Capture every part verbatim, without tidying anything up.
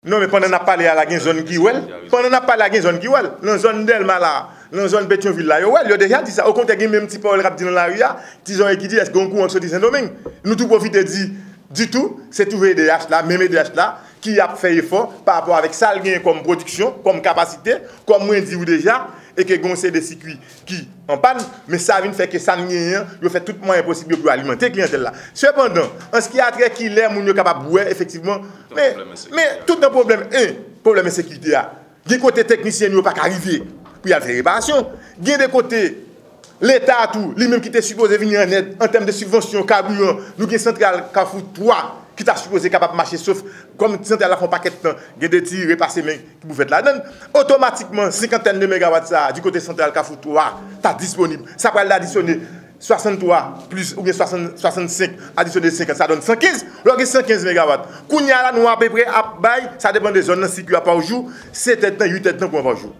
Non, men pandan n ap pale a la, gen zòn ki wè l. Pandan n ap pale a, gen zòn ki wè l. Nan zòn Dèlma la, nan zòn Petyonvil la, yo wè l, yo deja di sa. Okontrè, gen menm ti pawòl k ap di nan lari a, ti zòrèy ki di, èske yon kouran k soti Sendomeng? Nou tou pwofite di, ditou, se twouve E D H la, menm E D H la, ki ap fè efò pa rapò avèk sa l genyen kòm pwodiksyon, kòm kapasite, kòm mwen di w deja, e ke gen yon seri de sikui ki an pàn, men sa vin fè ke sa n genyen an, yo fè tout mwayen posib yo pou yo alimante kliyantèl la. Sepandan, an se ki a trè kilè moun yo kapab wè efektivman, men, men tout nan pwoblèm, en, pwoblèm ensekirite a. Gen kote teknisyen yo pa ka rive pou y al fè reparasyon. Gen de kote, Leta tou, li menm ki te sipoze vini an èd an tèm de sibvansyon kabiran, nou gen santral Kafou twa ki ta sipoze kapab mache, sof kòm santral la fè yon pakèt tan, gen de ti repase men ki pou fèt ladan l. Otomatikman, senkantèn de megawat sa a, di kote santral Kafou twa, ta disponib. Sa pral adisyone swasanntwa plis oubyen swasann, swasannsenk, adisyone senkant, sa donn san kenz. Lè w gen san kenz megawat. Kounye a la, nou apeprè ap bay, sa depann de zòn nan, sikui a pa jou, sèt èdtan, uit èdtan kouran pa jou.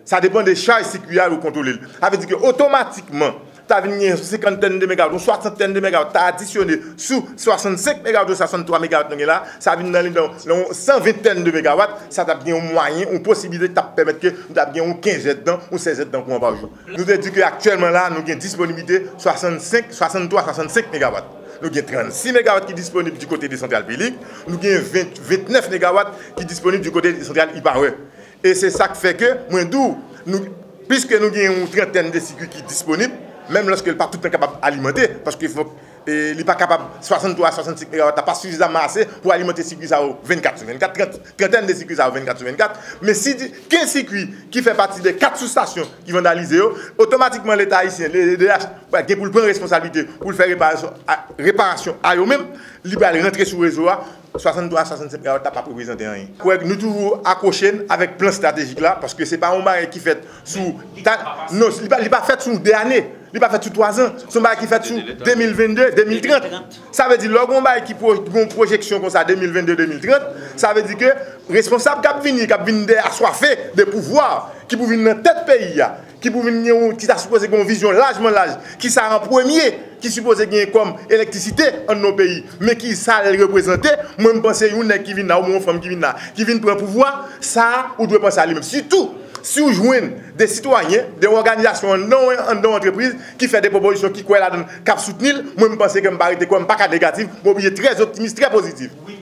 Sa depann de chaj sikui a yo kontwole l. Sa vle di ke otomatikman, ta vin gen yon senkantèn de megawat, yon swasantèn de megawat, ta adisyone sou swasannsenk megawat ou swasanntwa megawat nou gen la, sa vin nan li nan, nan yon sanventèn de megawat, sa t ap gen yon mwayen, yon posiblite ki t ap pèmèt ke nou t ap gen yon kenz èdtan, yon sèz èdtan kouran pa jou. Nou te di ke aktyèlman la, nou gen disponiblite swasannsenk, swasanntwa, swasannsenk megawat. Nou gen trannsis megawat ki disponib di kote de Santral Pilik, nou gen ven, ventnèf megawat ki disponib di kote de Santral Ipawe. E se sa k fè ke, mwen di w, nou, piske nou gen yon trantèn de sikui ki disponib, menm lòske l pa tout tan kapab alimante, paske fòk, e, li pa kapab, swasanntwa a swasannsenk megawat la pa sifizamman ase pou alimante sikui sa yo vennkat sou vennkat, trant, trantèn de sikui sa yo vennkat sou vennkat. Men si di, kenz sikui ki fè pati de kat soustasyon ki vandalize yo, otomatikman Leta ayisyen, le, le D H, gen pou l pran responsablite pou l fè reparasyon a, reparasyon a yo menm, li pral rantre sou rezo a, swasanntwa a swasannsenk megawat la p ap reprezante anyen. Kwè nou toujou akwoche n avèk plan estratejik la, paske se pa yon bagay ki fèt sou, ta, non, li pa, li pa fèt sou de ane, li pa fèt sou twa zan, se yon bagay ki fèt sou de mil vennde, de mil trant. Sa vle di, lè w gen yon bagay ki pwo-, gen yon pwojeksyon konsa de mil vennde, de mil trant, sa vle di ke responsab k ap vini, k ap vin dèyè aswafe de pouvwa, ki pou vin nan tèt peyi a, ki pou vin gen yon, ki ta sipoze gen yon vizyon lajman laj, ki sa an premye, ki sipoze gen kòm elektrisite an nou peyi, men ki sa l reprezante, mwen m panse yon nèg ki vin la, oubyen yon fanm ki vin la, ki vin pran pouvwa, sa a, ou dwe panse a li menm. Sitou, si w jwenn de sitwayen, de òganizasyon anndan, anndan yon antrepriz, ki fè de pwopozisyon, ki kwè ladan l, k ap soutni l, mwen m panse ke m pa rete kwè, m pa ka negatif, mwen oblije trè optimis, trè pozitif.